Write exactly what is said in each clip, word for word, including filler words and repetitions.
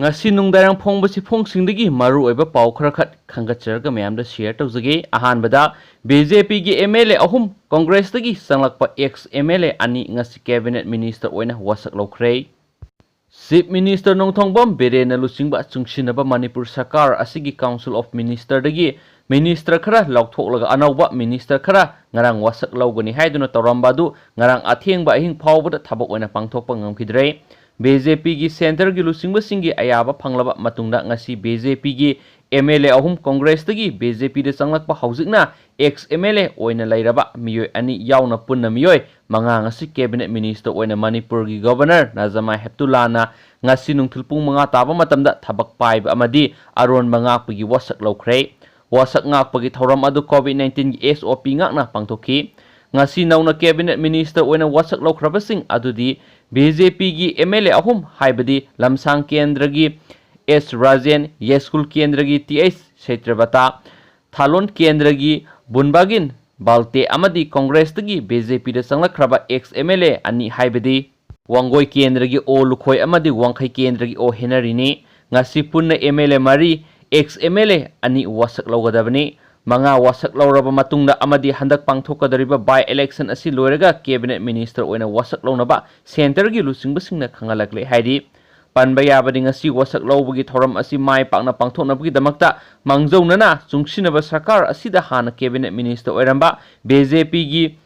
ꯉꯁꯤ ꯅꯨꯡꯗꯥꯡ ꯐꯣꯡꯕ ꯁꯤꯐꯣꯡꯁꯤꯡꯗꯒꯤ ꯃꯔꯨꯑꯣꯏꯕ ꯄꯥꯎ ꯈꯔꯈꯛ ꯈꯟꯒꯠꯆꯔꯒ ꯃꯌꯥꯝꯗ share ꯇꯧꯖꯒꯦ꯫ ꯑꯍꯥꯟꯕꯗ, BJPꯒꯤ MLA ꯑꯍꯨꯝ, Congressꯇꯒꯤ ꯆꯪꯂꯛꯄ ex MLA ꯑꯅꯤ ꯉꯁꯤ Cabinet Minister ꯑꯣꯏꯅ ꯋꯥꯁꯛ ꯂꯧꯈ꯭ꯔꯦ꯫ Chief Minister ꯅꯣꯡꯊꯣꯡꯕꯝ ꯕꯤꯔꯦꯟꯅ ꯂꯨꯆꯤꯡꯕ ꯆꯨꯡꯁꯤꯟꯅꯕ ꯃꯅꯤꯄꯨꯔ ꯁꯔꯀꯥꯔ ꯑꯁꯤꯒꯤ Council of Ministerꯗꯒꯤ Minister ꯈꯔ ꯂꯧꯊꯣꯛꯂꯒ ꯑꯅꯧꯕ Minister ꯈꯔ ꯉꯔꯥꯡ ꯋꯥꯁꯛ ꯂꯧꯒꯅꯤ ꯍꯥꯏꯗꯨꯅ ꯇꯧꯔꯝꯕ ꯑꯗꯨ ꯉꯔꯥꯡ ꯑꯊꯦꯡꯕ ꯑꯍꯤꯡ ꯐꯥꯎꯕꯗ ꯊꯕꯛ ꯑꯣꯏꯅ ꯄꯥꯡꯊꯣꯛꯄ ꯉꯝꯈꯤꯗ꯭ꯔꯦ꯫ BJPꯒꯤ Centreꯒꯤ ꯂꯨꯆꯤꯡꯕꯁꯤꯡꯒꯤ ꯑꯌꯥꯕ ꯐꯪꯂꯕ ꯃꯇꯨꯡꯗ ꯉꯁꯤ BJPꯒꯤ MLA ꯑꯍꯨꯝ, Congressꯇꯒꯤ BJPꯗ ꯆꯪꯂꯛꯄ ꯍꯧꯖꯤꯛꯅ ex MLA ꯑꯣꯏꯅ ꯂꯩꯔꯕ ꯃꯤꯑꯣꯏ ꯑꯅꯤ ꯌꯥꯎꯅ ꯄꯨꯟꯅ ꯃꯤꯑꯣꯏ ꯃꯉꯥ ꯉꯁꯤ Cabinet Minister ꯑꯣꯏꯅ ꯃꯅꯤꯄꯨꯔꯒꯤ Governor ꯅꯖꯃꯥ ꯍꯦꯞꯇꯨꯂꯥꯅ ꯉꯁꯤ ꯅꯨꯡꯊꯤꯜ ꯄꯨꯡ ꯃꯉꯥ ꯇꯥꯕ ꯃꯇꯝꯗ ꯊꯕꯛ ꯄꯥꯏꯕ ꯑꯃꯗꯤ ꯑꯔꯣꯟꯕ ꯉꯥꯛꯄꯒꯤ ꯋꯥꯁꯛ ꯂꯧꯈ꯭ꯔꯦ꯫ ꯋꯥꯁꯛ ꯉꯥꯛꯄꯒꯤ ꯊꯧꯔꯝ ꯑꯗꯨ COVID nineteenꯒꯤ SOP ꯉꯥꯛꯅ ꯄꯥꯡꯊꯣꯛꯈꯤ꯫ ꯉꯁꯤ ꯅꯧꯅ Cabinet Minister ꯑꯣꯏꯅ ꯋꯥꯁꯛ ꯂꯧꯈ꯭ꯔꯕꯁꯤꯡ ꯑꯗꯨꯗꯤ BJPꯒꯤ MLA ꯑꯍꯨꯝ, ꯍꯥꯏꯕꯗꯤ ꯂꯝꯁꯥꯡ ꯀꯦꯟꯗ꯭ꯔꯒꯤ S ꯔꯥꯖꯦꯟ, ꯌꯥꯏꯁ꯭ꯀꯨꯜ ꯀꯦꯟꯗ꯭ꯔꯒꯤ ꯇꯤ ꯑꯩꯆ ꯁꯩꯇ꯭ꯔꯕꯇꯥ, ꯊꯥꯂꯣꯟ ꯀꯦꯟꯗ꯭ꯔꯒꯤ ꯕꯨꯟꯕꯥꯒꯤꯟ ꯕꯥꯜꯇꯦ ꯑꯃꯗꯤ Congressꯇꯒꯤ BJPꯗ ꯆꯪꯂꯛꯈ꯭ꯔꯕ ex MLA ꯑꯅꯤ, ꯍꯥꯏꯕꯗꯤ ꯋꯥꯡꯒꯣꯏ ꯀꯦꯟꯗ꯭ꯔꯒꯤ ꯑꯣ ꯂꯨꯈꯣꯏ ꯑꯃꯗꯤ ꯋꯥꯡꯈꯩ ꯀꯦꯟꯗ꯭ꯔꯒꯤ ꯑꯣ ꯍꯦꯅꯔꯤꯅꯤ꯫ ꯉꯁꯤ ꯄꯨꯟꯅ MLA ꯃꯔꯤ, ex MLA ꯑꯅꯤ ꯋꯥꯁꯛ ꯂꯧꯒꯗꯕꯅꯤ꯫ ꯃꯉꯥ ꯋꯥꯁꯛ ꯂꯧꯔꯕ ꯃꯇꯨꯡꯗ ꯑꯃꯗꯤ ꯍꯟꯗꯛ ꯄꯥꯡꯊꯣꯛꯀꯗꯧꯔꯤꯕ by election ꯑꯁꯤ ꯂꯣꯏꯔꯒ Cabinet Minister ꯑꯣꯏꯅ ꯋꯥꯁꯛ ꯂꯧꯅꯕ Centreꯒꯤ ꯂꯨꯆꯤꯡꯕꯁꯤꯡꯅ ꯈꯪꯍꯜꯂꯛꯂꯦ ꯍꯥꯏꯔꯤ꯫ ꯄꯟꯕ ꯌꯥꯕꯗꯤ, ꯉꯁꯤ ꯋꯥꯁꯛ ꯂꯧꯕꯒꯤ ꯊꯧꯔꯝ ꯑꯁꯤ ꯃꯥꯏ ꯄꯥꯛꯅ ꯄꯥꯡꯊꯣꯛꯅꯕꯒꯤꯗꯃꯛꯇ ꯃꯥꯡꯖꯧꯅꯅ ꯆꯨꯡꯁꯤꯟꯅꯕ ꯁꯔꯀꯥꯔ ꯑꯁꯤꯗ ꯍꯥꯟꯅ Cabinet Minister ꯑꯣꯏꯔꯝꯕ BJPꯒꯤ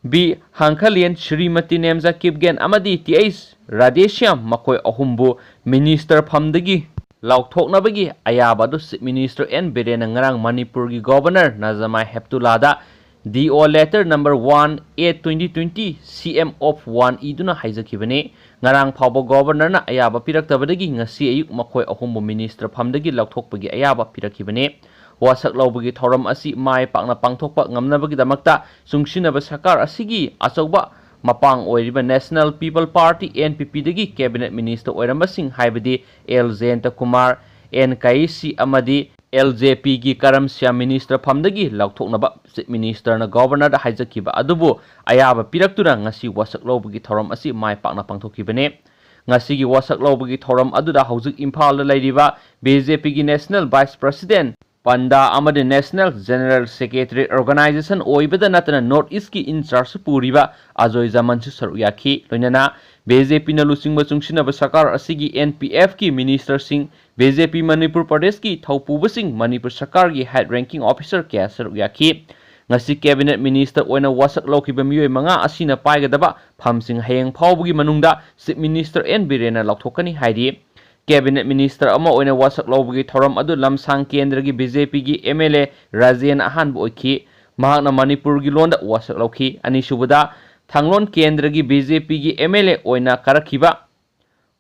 ꯕꯤ ꯍꯥꯡꯈꯂꯤꯌꯟ, ꯁ꯭ꯔꯤꯃꯇꯤ ꯅꯦꯝꯖꯥ ꯀꯤꯞꯒꯦꯟ ꯑꯃꯗꯤ ꯇꯤ ꯑꯩꯆ ꯔꯥꯙꯦꯁ꯭ꯌꯥꯝ, ꯃꯈꯣꯏ ꯑꯍꯨꯝꯕꯨ Minister ꯐꯝꯗꯒꯤ ꯂꯥꯎꯊꯣꯛꯅꯕꯒꯤ ꯑꯌꯥꯕ ꯑꯗꯨ Chief Minister ꯑꯦꯟ ꯕꯤꯔꯦꯟꯅ ꯉꯔꯥꯡ ꯃꯅꯤꯄꯨꯔꯒꯤ Governor Najma ꯍꯦꯞꯇꯨꯂꯥꯗ D O letter number one A twenty twenty C M of one ꯏꯗꯨꯅ ꯍꯥꯏꯖꯈꯤꯕꯅꯤ꯫ ꯉꯔꯥꯡ ꯐꯥꯎꯕ Governorꯅ ꯑꯌꯥꯕ ꯄꯤꯔꯛꯇꯕꯗꯒꯤ ꯉꯁꯤ ꯑꯌꯨꯛ ꯃꯈꯣꯏ ꯑꯍꯨꯝꯕꯨ Minister ꯐꯝꯗꯒꯤ ꯂꯧꯊꯣꯛꯄꯒꯤ ꯑꯌꯥꯕ ꯄꯤꯔꯛꯈꯤꯕꯅꯤ꯫ ꯋꯥꯁꯛ ꯂꯧꯕꯒꯤ ꯊꯧꯔꯝ ꯑꯁꯤ ꯃꯥꯏ ꯄꯥꯛꯅ ꯄꯥꯡꯊꯣꯛꯄ ꯉꯝꯅꯕꯒꯤꯗꯃꯛꯇ ꯆꯨꯡꯁꯤꯟꯅꯕ ꯁꯔꯀꯥꯔ ꯑꯁꯤꯒꯤ ꯑꯆꯧꯕ ꯃꯄꯥꯡ ꯑꯣꯏꯔꯤꯕ National People Party, NPPꯗꯒꯤ Cabinet Minister ꯑꯣꯏꯔꯝꯕꯁꯤꯡ, ꯍꯥꯏꯕꯗꯤ ꯑꯦꯜ ꯖꯌꯟꯇ ꯀꯨꯃꯥꯔ, ꯑꯦꯟ ꯀꯥꯏꯁꯤ ꯑꯃꯗꯤ LJPꯒꯤ ꯀꯔꯝ ꯁ꯭ꯌꯥꯝ Minister ꯐꯝꯗꯒꯤ ꯂꯧꯊꯣꯛꯅꯕ Chief Ministerꯅ Governorꯗ ꯍꯥꯏꯖꯈꯤꯕ ꯑꯗꯨꯕꯨ ꯑꯌꯥꯕ ꯄꯤꯔꯛꯇꯨꯅ ꯉꯁꯤ ꯋꯥꯁꯛ ꯂꯧꯕꯒꯤ ꯊꯧꯔꯝ ꯑꯁꯤ ꯃꯥꯏ ꯄꯥꯛꯅ ꯄꯥꯡꯊꯣꯛꯈꯤꯕꯅꯤ꯫ ꯉꯁꯤꯒꯤ ꯋꯥꯁꯛ ꯂꯧꯕꯒꯤ ꯊꯧꯔꯝ ꯑꯗꯨꯗ ꯍꯧꯖꯤꯛ ꯏꯝꯐꯥꯜꯗ ꯂꯩꯔꯤꯕ ꯕꯤ ꯖꯦ ꯄꯤꯒꯤ National Vice President, ꯄꯟꯗꯥ ꯑꯃꯗꯤ National General Secretary Organization ꯑꯣꯏꯕꯗ ꯅꯠꯇꯅ North East ꯀꯤ in charge ꯄꯨꯔꯤꯕ ꯑꯖꯣꯏ ꯖꯃꯟꯁꯨ ꯁꯔꯨꯛ ꯌꯥꯈꯤ꯫ ꯂꯣꯏꯅꯅ ꯕꯤ ꯖꯦ ꯄꯤꯅ ꯂꯨꯆꯤꯡꯕ ꯆꯨꯡꯁꯤꯟꯅꯕ ꯁꯔꯀꯥꯔ ꯑꯁꯤꯒꯤ N P F ꯀꯤ minister ꯁꯤꯡ, ꯕꯤ ꯖꯦ ꯄꯤ ꯃꯅꯤꯄꯨꯔ ꯄ꯭ꯔꯗꯦꯁꯀꯤ ꯊꯧꯄꯨꯕꯁꯤꯡ, ꯃꯅꯤꯄꯨꯔ ꯁꯔꯀꯥꯔꯒꯤ high ranking officer ꯀꯌꯥ ꯁꯔꯨꯛ ꯌꯥꯈꯤ꯫ ꯉꯁꯤ cabinet minister ꯑꯣꯏꯅ ꯋꯥꯁꯛ ꯂꯧꯈꯤꯕ ꯃꯤꯑꯣꯏ ꯃꯉꯥ ꯑꯁꯤꯅ ꯄꯥꯏꯒꯗꯕ ꯐꯝꯁꯤꯡ ꯍꯌꯦꯡ ꯐꯥꯎꯕꯒꯤ ꯃꯅꯨꯡꯗ Chief Minister N ꯕꯤꯔꯦꯟꯅ ꯂꯥꯎꯊꯣꯛꯀꯅꯤ ꯍꯥꯏꯔꯤ꯫ Cabinet minister ꯑꯃ ꯑꯣꯏꯅ ꯋꯥꯁꯛ ꯂꯧꯕꯒꯤ ꯊꯧꯔꯝ ꯑꯗꯨ ꯂꯝꯁꯥꯡ ꯀꯦꯟꯗ꯭ꯔꯒꯤ ꯕꯤ ꯖꯦ ꯄꯤꯒꯤ M L A ꯔꯥꯖꯦꯟ ꯑꯍꯥꯟꯕ ꯑꯣꯏꯈꯤ꯫ ꯃꯍꯥꯛꯅ ꯃꯅꯤꯄꯨꯔꯒꯤ ꯂꯣꯟꯗ ꯋꯥꯁꯛ ꯂꯧꯈꯤ꯫ ꯑꯅꯤꯁꯨꯕꯗ, ꯊꯥꯡꯂꯣꯟ ꯀꯦꯟꯗ꯭ꯔꯒꯤ ꯕꯤ ꯖꯦ ꯄꯤꯒꯤ M L A ꯑꯣꯏꯅ ꯀꯥꯔꯛꯈꯤꯕ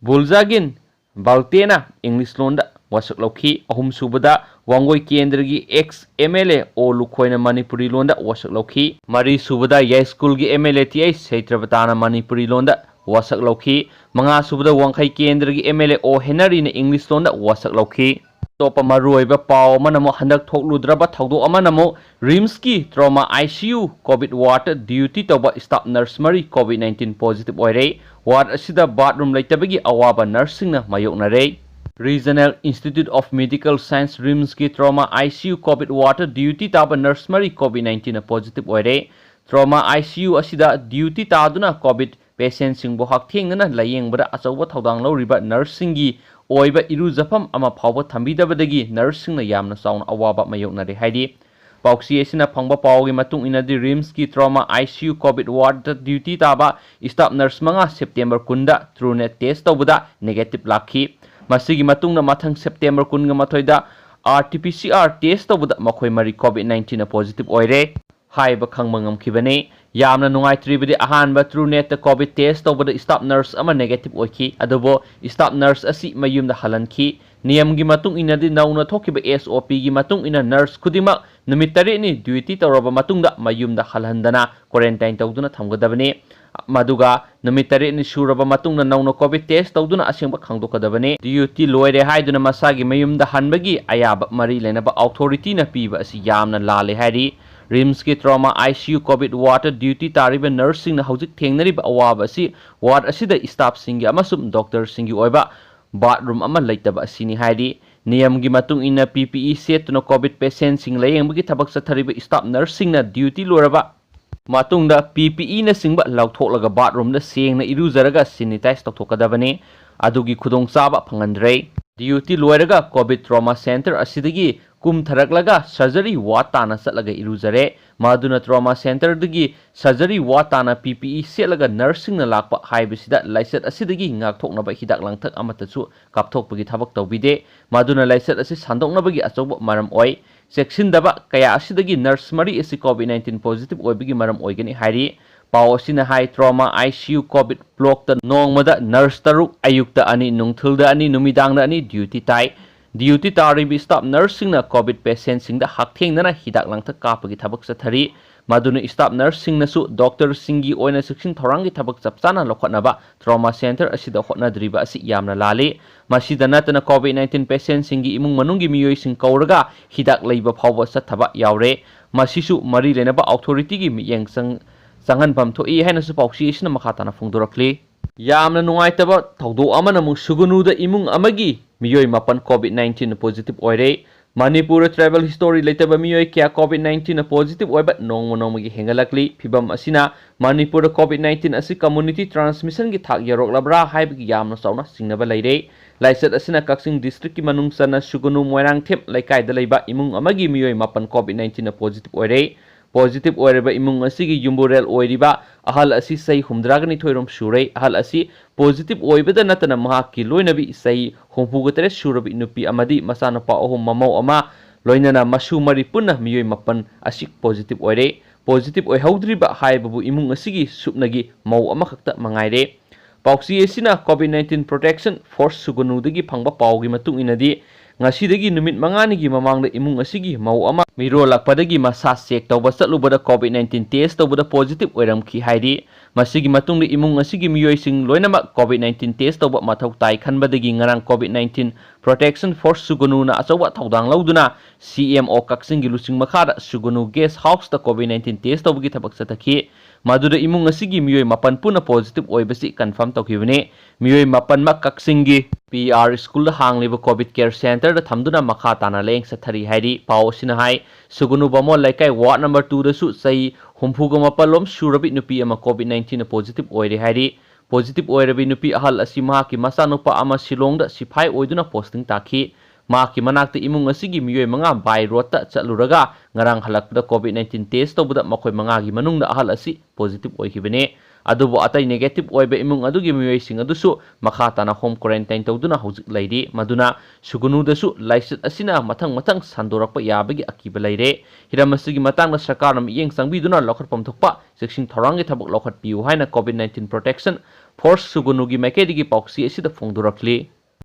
ꯕꯨꯜꯖꯥꯒꯤꯟ ꯕꯥꯜꯇꯦꯅ English ꯂꯣꯟꯗ ꯋꯥꯁꯛ ꯂꯧꯈꯤ꯫ ꯑꯍꯨꯝꯁꯨꯕꯗ, ꯋꯥꯡꯒꯣꯏ ꯀꯦꯟꯗ꯭ꯔꯒꯤ ex M L A ꯑꯣ ꯂꯨꯈꯣꯏꯅ ꯃꯅꯤꯄꯨꯔꯤ ꯂꯣꯟꯗ ꯋꯥꯁꯛ ꯂꯧꯈꯤ꯫ ꯃꯔꯤꯁꯨꯕꯗ, ꯌꯥꯏꯁ꯭ꯀꯨꯜꯒꯤ M L A T H ꯁꯩꯇ꯭ꯔꯕꯇꯥꯅ ꯃꯅꯤꯄꯨꯔꯤ ꯂꯣꯟꯗ ꯋꯥꯁꯛ ꯂꯧꯈꯤ꯫ ꯃꯉꯥꯁꯨꯕꯗ, ꯋꯥꯡꯈꯩ ꯀꯦꯟꯗ꯭ꯔꯒꯤ M L A ꯑꯣ ꯍꯦꯅꯔꯤꯅ English ꯂꯣꯟꯗ ꯋꯥꯁꯛ ꯂꯧꯈꯤ꯫ ꯑꯇꯣꯞꯄ ꯃꯔꯨꯑꯣꯏꯕ ꯄꯥꯎ ꯑꯃꯅ ꯑꯃꯨꯛ ꯍꯟꯗꯛ ꯊꯣꯛꯂꯨꯗ꯭ꯔꯕ ꯊꯧꯗꯣꯛ ꯑꯃꯅ ꯑꯃꯨꯛ ꯔꯤꯝꯁꯀꯤ trauma I C U COVID ward duty ꯇꯧꯕ staff nurse ꯃꯔꯤ COVID nineteen positive ꯑꯣꯏꯔꯦ꯫ Ward ꯑꯁꯤꯗ bathroom ꯂꯩꯇꯕꯒꯤ ꯑꯋꯥꯕ nurse ꯁꯤꯡꯅ ꯃꯥꯌꯣꯛꯅꯔꯦ꯫ Regional Institute of Medical Science ꯔꯤꯝꯁꯀꯤ trauma I C U COVID ward duty ꯇꯥꯕ nurse ꯃꯔꯤ COVID nineteen ꯅ positive ꯑꯣꯏꯔꯦ꯫ Trauma I C U ꯑꯁꯤꯗ duty ꯇꯥꯗꯨꯅ COVID patient ꯁꯤꯡꯕꯨ ꯍꯛꯊꯦꯡꯅꯅ ꯂꯥꯌꯦꯡꯕꯗ ꯑꯆꯧꯕ ꯊꯧꯗꯥꯡ ꯂꯧꯔꯤꯕ nurse ꯁꯤꯡꯒꯤ ꯑꯣꯏꯕ ꯏꯔꯨꯖꯐꯝ ꯑꯃ ꯐꯥꯎꯕ ꯊꯝꯕꯤꯗꯕꯗꯒꯤ nurse ꯁꯤꯡꯅ ꯌꯥꯝꯅ ꯆꯥꯎꯅ ꯑꯋꯥꯕ ꯃꯥꯌꯣꯛꯅꯔꯦ ꯍꯥꯏꯔꯤ꯫ ꯄꯥꯎꯆꯦ ꯑꯁꯤꯅ ꯐꯪꯕ ꯄꯥꯎꯒꯤ ꯃꯇꯨꯡ ꯏꯟꯅꯗꯤ, ꯔꯤꯝꯁꯀꯤ trauma I C U COVID ward duty ꯇꯥꯕ staff nurse ꯃꯉꯥ September ꯀꯨꯟꯗ TrueNat test ꯇꯧꯕꯗ negative ꯂꯥꯛꯈꯤ꯫ ꯃꯁꯤꯒꯤ ꯃꯇꯨꯡꯗ ꯃꯊꯪ September ꯀꯨꯟꯒ ꯃꯥꯊꯣꯏꯗ R T P C R test ꯇꯧꯕꯗ ꯃꯈꯣꯏ ꯃꯔꯤ COVID nineteen ꯅ positive ꯑꯣꯏꯔꯦ ꯍꯥꯏꯕ ꯈꯪꯕ ꯉꯝꯈꯤꯕꯅꯤ꯫ ꯌꯥꯝꯅ ꯅꯨꯡꯉꯥꯏꯇ꯭ꯔꯤꯕꯗꯤ, ꯑꯍꯥꯟꯕ TrueNat ꯇ COVID test ꯇꯧꯕꯗ staff nurse ꯑꯃ negative ꯑꯣꯏꯈꯤ, ꯑꯗꯨꯕꯨ staff nurse ꯑꯁꯤ ꯃꯌꯨꯝꯗ ꯍꯜꯍꯟꯈꯤ꯫ ꯅꯤꯌꯝꯒꯤ ꯃꯇꯨꯡ ꯏꯟꯅꯗꯤ, ꯅꯧꯅ ꯊꯣꯛꯈꯤꯕ S O P ꯒꯤ ꯃꯇꯨꯡ ꯏꯟꯅ nurse ꯈꯨꯗꯤꯡꯃꯛ ꯅꯨꯃꯤꯠ ꯇꯔꯦꯠꯅꯤ duty ꯇꯧꯔꯕ ꯃꯇꯨꯡꯗ ꯃꯌꯨꯝꯗ ꯍꯜꯍꯟꯗꯅ quarantine ꯇꯧꯗꯨꯅ ꯊꯝꯒꯗꯕꯅꯤ꯫ ꯃꯗꯨꯒ ꯅꯨꯃꯤꯠ ꯇꯔꯦꯠꯅꯤ ꯁꯨꯔꯕ ꯃꯇꯨꯡꯗ ꯅꯧꯅ COVID test ꯇꯧꯗꯨꯅ ꯑꯁꯦꯡꯕ ꯈꯪꯗꯣꯛꯀꯗꯕꯅꯤ꯫ Duty ꯂꯣꯏꯔꯦ ꯍꯥꯏꯗꯨꯅ ꯃꯁꯥꯒꯤ ꯃꯌꯨꯝꯗ ꯍꯟꯕꯒꯤ ꯑꯌꯥꯕ ꯃꯔꯤ ꯂꯩꯅꯕ authority ꯅ ꯄꯤꯕ ꯑꯁꯤ ꯌꯥꯝꯅ ꯂꯥꯜꯂꯦ ꯍꯥꯏꯔꯤ꯫ ꯔꯤꯝꯁꯀꯤ trauma ICU COVID ward duty ꯇꯥꯔꯤꯕ nurseꯁꯤꯡꯅ ꯍꯧꯖꯤꯛ ꯊꯦꯡꯅꯔꯤꯕ ꯑꯋꯥꯕ ꯑꯁꯤ ward ꯑꯁꯤꯗ staffꯁꯤꯡꯒꯤ ꯑꯃꯁꯨꯡ doctorꯁꯤꯡꯒꯤ ꯑꯣꯏꯕ bathroom ꯑꯃ ꯂꯩꯇꯕ ꯑꯁꯤꯅꯤ ꯍꯥꯏꯔꯤ꯫ ꯅꯤꯌꯝꯒꯤ ꯃꯇꯨꯡ ꯏꯟꯅ PPE ꯁꯦꯠꯇꯨꯅ COVID patientꯁꯤꯡ ꯂꯥꯌꯦꯡꯕꯒꯤ ꯊꯕꯛ ꯆꯠꯊꯔꯤꯕ staff nurseꯁꯤꯡꯅ duty ꯂꯣꯏꯔꯕ ꯃꯇꯨꯡꯗ PPEꯅꯆꯤꯡꯕ ꯂꯧꯊꯣꯛꯂꯒ bathroomꯗ ꯁꯦꯡꯅ ꯏꯔꯨꯖꯔꯒ sanitize ꯇꯧꯊꯣꯛꯀꯗꯕꯅꯤ꯫ ꯑꯗꯨꯒꯤ ꯈꯨꯗꯣꯡꯆꯥꯕ ꯐꯪꯍꯟꯗ꯭ꯔꯦ꯫ Duty ꯂꯣꯏꯔꯒ COVID trauma center ꯑꯁꯤꯗꯒꯤ ꯀꯨꯝꯊꯔꯛꯂꯒ surgery ward ꯇꯥꯅ ꯆꯠꯂꯒ ꯏꯔꯨꯖꯔꯦ꯫ ꯃꯗꯨꯅ trauma centerꯗꯒꯤ surgery ward ꯇꯥꯅ PPE ꯁꯦꯠꯂꯒ nurseꯁꯤꯡꯅ ꯂꯥꯛꯄ ꯍꯥꯏꯕꯁꯤꯗ ꯂꯥꯏꯆꯠ ꯑꯁꯤꯗꯒꯤ ꯉꯥꯛꯊꯣꯛꯅꯕ ꯍꯤꯗꯥꯛ ꯂꯥꯡꯊꯛ ꯑꯃꯠꯇꯁꯨ ꯀꯥꯞꯊꯣꯛꯄꯒꯤ ꯊꯕꯛ ꯇꯧꯕꯤꯗꯦ꯫ ꯃꯗꯨꯅ ꯂꯥꯏꯆꯠ ꯑꯁꯤ ꯁꯟꯗꯣꯛꯅꯕꯒꯤ ꯑꯆꯧꯕ ꯃꯔꯝ ꯑꯣꯏ꯫ ꯆꯦꯛꯁꯤꯟꯗꯕ ꯀꯌꯥ ꯑꯁꯤꯗꯒꯤ nurse ꯃꯔꯤ ꯑꯁꯤ COVID nineteen positive ꯑꯣꯏꯕꯒꯤ ꯃꯔꯝ ꯑꯣꯏꯒꯅꯤ ꯍꯥꯏꯔꯤ꯫ ꯄꯥꯎ ꯑꯁꯤꯅ ꯍꯥꯏ, trauma ICU COVID blockꯇ ꯅꯣꯡꯃꯗ nurse ꯇꯔꯨꯛ, ꯑꯌꯨꯛꯇ ꯑꯅꯤ, ꯅꯨꯡꯊꯤꯜꯗ ꯑꯅꯤ, ꯅꯨꯃꯤꯗꯥꯡꯗ ꯑꯅꯤ duty ꯇꯥꯏ꯫ Duty ꯇꯥꯔꯤꯕ staff nurseꯁꯤꯡꯅ COVID patientꯁꯤꯡꯗ ꯍꯛꯊꯦꯡꯅꯅ ꯍꯤꯗꯥꯛ ꯂꯥꯡꯊꯛ ꯀꯥꯞꯄꯒꯤ ꯊꯕꯛ ꯆꯠꯊꯔꯤ꯫ ꯃꯗꯨꯅ staff nurseꯁꯤꯡꯅꯁꯨ doctorꯁꯤꯡꯒꯤ ꯑꯣꯏꯅ ꯆꯦꯛꯁꯤꯟ ꯊꯧꯔꯥꯡꯒꯤ ꯊꯕꯛ ꯆꯞ ꯆꯥꯅ ꯂꯧꯈꯠꯅꯕ trauma center ꯑꯁꯤꯗ ꯍꯣꯠꯅꯗ꯭ꯔꯤꯕ ꯑꯁꯤ ꯌꯥꯝꯅ ꯂꯥꯜꯂꯤ꯫ ꯃꯁꯤꯗ ꯅꯠꯇꯅ COVID nineteen patientꯁꯤꯡꯒꯤ ꯏꯃꯨꯡ ꯃꯅꯨꯡꯒꯤ ꯃꯤꯑꯣꯏꯁꯤꯡ ꯀꯧꯔꯒ ꯍꯤꯗꯥꯛ ꯂꯩꯕ ꯐꯥꯎꯕ ꯆꯠꯊꯕ ꯌꯥꯎꯔꯦ꯫ ꯃꯁꯤꯁꯨ ꯃꯔꯤ ꯂꯩꯅꯕ authorityꯒꯤ ꯃꯤꯠꯌꯦꯡ ꯆꯪ-, ꯆꯪꯍꯟꯐꯝ ꯊꯣꯛꯏ ꯍꯥꯏꯅꯁꯨ ꯄꯥꯎꯆꯦ ꯑꯁꯤꯅ ꯃꯈꯥ ꯇꯥꯅ ꯐꯣꯡꯗꯣꯔꯛꯂꯤ꯫ ꯌꯥꯝꯅ ꯅꯨꯡꯉꯥꯏꯇꯕ ꯊꯧꯗꯣꯛ ꯑꯃꯅ ꯑꯃꯨꯛ ꯁꯨꯒꯅꯨꯗ ꯏꯃꯨꯡ ꯑꯃꯒꯤ ꯃꯤꯑꯣꯏ ꯃꯥꯄꯟ COVID nineteen positive ꯑꯣꯏꯔꯦ꯫ ꯃꯅꯤꯄꯨꯔꯗ travel history ꯂꯩꯇꯕ ꯃꯤꯑꯣꯏ ꯀꯌꯥ COVID nineteen positive ꯑꯣꯏꯕ ꯅꯣꯡꯃ ꯅꯣꯡꯃꯒꯤ ꯍꯦꯟꯒꯠꯂꯛꯂꯤ꯫ ꯐꯤꯚꯝ ꯑꯁꯤꯅ ꯃꯅꯤꯄꯨꯔꯗ COVID nineteen ꯑꯁꯤ community transmissionꯒꯤ ꯊꯥꯛ ꯌꯧꯔꯛꯂꯕ꯭ꯔꯥ ꯍꯥꯏꯕꯒꯤ ꯌꯥꯝꯅ ꯆꯥꯎꯅ ꯆꯤꯡꯅꯕ ꯂꯩꯔꯦ꯫ ꯂꯥꯏꯆꯠ ꯑꯁꯤꯅ ꯀꯛꯆꯤꯡ districtꯀꯤ ꯃꯅꯨꯡ ꯆꯟꯅ ꯁꯨꯒꯅꯨ ꯃꯣꯏꯔꯥꯡꯊꯦꯝ ꯂꯩꯀꯥꯏꯗ ꯂꯩꯕ ꯏꯃꯨꯡ ꯑꯃꯒꯤ ꯃꯤꯑꯣꯏ ꯃꯥꯄꯟ COVID nineteen positive ꯑꯣꯏꯔꯦ꯫ Positive ꯑꯣꯏꯔꯕ ꯏꯃꯨꯡ ꯑꯁꯤꯒꯤ ꯌꯨꯝꯕꯨꯔꯦꯜ ꯑꯣꯏꯔꯤꯕ ꯑꯍꯜ ꯑꯁꯤ ꯆꯍꯤ ꯍꯨꯝꯗ꯭ꯔꯥꯒ ꯅꯤꯊꯣꯏ ꯔꯣꯝ ꯁꯨꯔꯦ꯫ ꯑꯍꯜ ꯑꯁꯤ positive ꯑꯣꯏꯕꯗ ꯅꯠꯇꯅ ꯃꯍꯥꯛꯀꯤ ꯂꯣꯏꯅꯕꯤ ꯆꯍꯤ ꯍꯨꯝꯐꯨꯒ ꯇꯔꯦꯠ ꯁꯨꯔꯕꯤ ꯅꯨꯄꯤ ꯑꯃꯗꯤ ꯃꯆꯥꯅꯨꯄꯥ ꯑꯍꯨꯝ, ꯃꯃꯧ ꯑꯃ, ꯂꯣꯏꯅꯅ ꯃꯁꯨ ꯃꯔꯤ ꯄꯨꯟꯅ ꯃꯤꯑꯣꯏ ꯃꯥꯄꯟ ꯑꯁꯤ positive ꯑꯣꯏꯔꯦ꯫ Positive ꯑꯣꯏꯍꯧꯗ꯭ꯔꯤꯕ ꯍꯥꯏꯕꯕꯨ ꯏꯃꯨꯡ ꯑꯁꯤꯒꯤ ꯁꯨꯞꯅꯒꯤ ꯃꯧ ꯑꯃꯈꯛꯇ ꯃꯉꯥꯏꯔꯦ꯫ ꯄꯥꯎꯆꯦ ꯑꯁꯤꯅ COVID nineteen Protection Force ꯁꯨꯒꯅꯨꯗꯒꯤ ꯐꯪꯕ ꯄꯥꯎꯒꯤ ꯃꯇꯨꯡ ꯏꯟꯅꯗꯤ, ꯉꯁꯤꯗꯒꯤ ꯅꯨꯃꯤꯠ ꯃꯉꯥꯅꯤꯒꯤ ꯃꯃꯥꯡꯗ ꯏꯃꯨꯡ ꯑꯁꯤꯒꯤ ꯃꯧ ꯑꯃ ꯃꯤꯔꯣꯜꯂꯛꯄꯗꯒꯤ ꯃꯁꯥ ꯆꯦꯛ ꯇꯧꯕ ꯆꯠꯂꯨꯕꯗ ꯀꯣꯚꯤꯗ ꯅꯥꯏꯟꯇꯤꯟ ꯇꯦꯁ ꯇꯧꯕꯗ ꯄꯣꯖꯤꯇꯤꯚ ꯑꯣꯏꯔꯝꯈꯤ ꯍꯥꯏꯔꯤ꯫ ꯃꯁꯤꯒꯤ ꯃꯇꯨꯡꯗ ꯏꯃꯨꯡ ꯑꯁꯤꯒꯤ ꯃꯤꯑꯣꯏꯁꯤꯡ ꯂꯣꯏꯅꯃꯛ ꯀꯣꯚꯤꯗ ꯅꯥꯏꯟꯇꯤꯟ ꯇꯦꯁ ꯇꯧꯕ ꯃꯊꯧ ꯇꯥꯏ ꯈꯟꯕꯗꯒꯤ ꯉꯔꯥꯡ ꯀꯣꯚꯤꯗ ꯅꯥꯏꯟꯇꯤꯟ ꯄ꯭ꯔꯣꯇꯦꯛꯁꯟ ꯐꯣꯔꯁ ꯁꯨꯒꯅꯨꯅ ꯑꯆꯧꯕ ꯊꯧꯗꯥꯡ ꯂꯧꯗꯨꯅ ꯁꯤ ꯑꯦꯝ ꯑꯣ ꯀꯛꯆꯤꯡꯒꯤ ꯂꯨꯆꯤꯡ ꯃꯈꯥꯗ ꯁꯨꯒꯅꯨ ꯒꯦꯁ ꯍꯥꯎꯁꯇ ꯀꯣꯚꯤꯗ ꯅꯥꯏꯟꯇꯤꯟ ꯇꯦꯁ ꯇꯧꯕꯒꯤ ꯊꯕꯛ ꯆꯠꯊꯈꯤ꯫ ꯃꯗꯨꯗ ꯏꯃꯨꯡ ꯑꯁꯤꯒꯤ ꯃꯤꯑꯣꯏ ꯃꯥꯄꯟ ꯄꯨꯟꯅ ꯄꯣꯖꯤꯇꯤꯚ ꯑꯣꯏꯕꯁꯤ ꯀꯟꯐꯥꯔꯝ ꯇꯧꯈꯤꯕꯅꯤ꯫ ꯃꯤꯑꯣꯏ ꯃꯥꯄꯟꯃꯛ ꯀꯛꯆꯤꯡꯒꯤ ꯄꯤ ꯑꯥꯔ ꯁ꯭ꯀꯨꯜꯗ ꯍꯥꯡꯂꯤꯕ ꯀꯣꯚꯤꯗ ꯀꯦꯌꯔ ꯁꯦꯟꯇꯔꯗ ꯊꯝꯗꯨꯅ ꯃꯈꯥ ꯇꯥꯅ ꯂꯥꯌꯦꯡ ꯆꯠꯊꯔꯤ ꯍꯥꯏꯔꯤ꯫ ꯄꯥꯎ ꯑꯁꯤꯅ ꯍꯥꯏ, ꯁꯨꯒꯅꯨ ꯕꯥꯃꯣꯟ ꯂꯩꯀꯥꯏ ꯋꯥꯔꯗ ꯅꯝꯕꯔ ꯇꯨꯗꯁꯨ ꯆꯍꯤ ꯍꯨꯝꯐꯨꯒ ꯃꯥꯄꯜ ꯂꯣꯝ ꯁꯨꯔꯕꯤ ꯅꯨꯄꯤ ꯑꯃ ꯀꯣꯚꯤꯗ ꯅꯥꯏꯟꯇꯤꯟꯅ ꯄꯣꯖꯤꯇꯤꯚ ꯑꯣꯏꯔꯦ ꯍꯥꯏꯔꯤ꯫ ꯄꯣꯖꯤꯇꯤꯚ ꯑꯣꯏꯔꯕꯤ ꯅꯨꯄꯤ ꯑꯍꯜ ꯑꯁꯤ ꯃꯍꯥꯛꯀꯤ ꯃꯆꯥꯅꯨꯄꯥ ꯑꯃ ꯁꯤꯂꯣꯡꯗ ꯁꯤꯐꯥꯏ ꯑꯣꯏꯗꯨꯅ ꯄꯣꯁꯇꯤꯡ ꯇꯥꯈꯤ꯫ ꯃꯍꯥꯛꯀꯤ ꯃꯅꯥꯛꯇ ꯏꯃꯨꯡ ꯑꯁꯤꯒꯤ ꯃꯤꯑꯣꯏ ꯃꯉꯥ ꯕꯥꯏ ꯔꯣꯗꯇ ꯆꯠꯂꯨꯔꯒ ꯉꯔꯥꯡ ꯍꯜꯂꯛꯄꯗ ꯀꯣꯚꯤꯗ ꯅꯥꯏꯟꯇꯤꯟ ꯇꯦꯁ ꯇꯧꯕꯗ ꯃꯈꯣꯏ ꯃꯉꯥꯒꯤ ꯃꯅꯨꯡꯗ ꯑꯍꯜ ꯑꯁꯤ ꯄꯣꯖꯤꯇꯤꯚ ꯑꯣꯏꯈꯤꯕꯅꯤ꯫ ꯑꯗꯨꯕꯨ ꯑꯇꯩ ꯅꯦꯒꯦꯇꯤꯚ ꯑꯣꯏꯕ ꯏꯃꯨꯡ ꯑꯗꯨꯒꯤ ꯃꯤꯑꯣꯏꯁꯤꯡ ꯑꯗꯨꯁꯨ ꯃꯈꯥ ꯇꯥꯅ ꯍꯣꯝ ꯀ꯭ꯋꯥꯔꯦꯟꯇꯥꯏꯟ ꯇꯧꯗꯨꯅ ꯍꯧꯖꯤꯛ ꯂꯩꯔꯤ꯫ ꯃꯗꯨꯅ ꯁꯨꯒꯅꯨꯗꯁꯨ ꯂꯥꯏꯆꯠ ꯑꯁꯤꯅ ꯃꯊꯪ ꯃꯊꯪ ꯁꯟꯗꯣꯔꯛꯄ ꯌꯥꯕꯒꯤ ꯑꯀꯤꯕ ꯂꯩꯔꯦ꯫ ꯍꯤꯔꯝ ꯑꯁꯤꯒꯤ ꯃꯇꯥꯡꯗ ꯁꯔꯀꯥꯔꯅ ꯃꯤꯠꯌꯦꯡ ꯆꯪꯕꯤꯗꯨꯅ ꯂꯧꯈꯠꯐꯝ ꯊꯣꯛꯄ ꯆꯦꯛꯁꯤꯟ ꯊꯧꯔꯥꯡꯒꯤ ꯊꯕꯛ ꯂꯧꯈꯠꯄꯤꯌꯨ ꯍꯥꯏꯅ ꯀꯣꯚꯤꯗ ꯅꯥꯏꯟꯇꯤꯟ ꯄ꯭ꯔꯣꯇꯦꯛꯁꯟ ꯐꯣꯔꯁ ꯁꯨꯒꯅꯨꯒꯤ ꯃꯥꯏꯀꯩꯗꯒꯤ ꯄꯥꯎꯆꯦ ꯑꯁꯤꯗ ꯐꯣꯡꯗꯣꯔꯛꯂꯤ꯫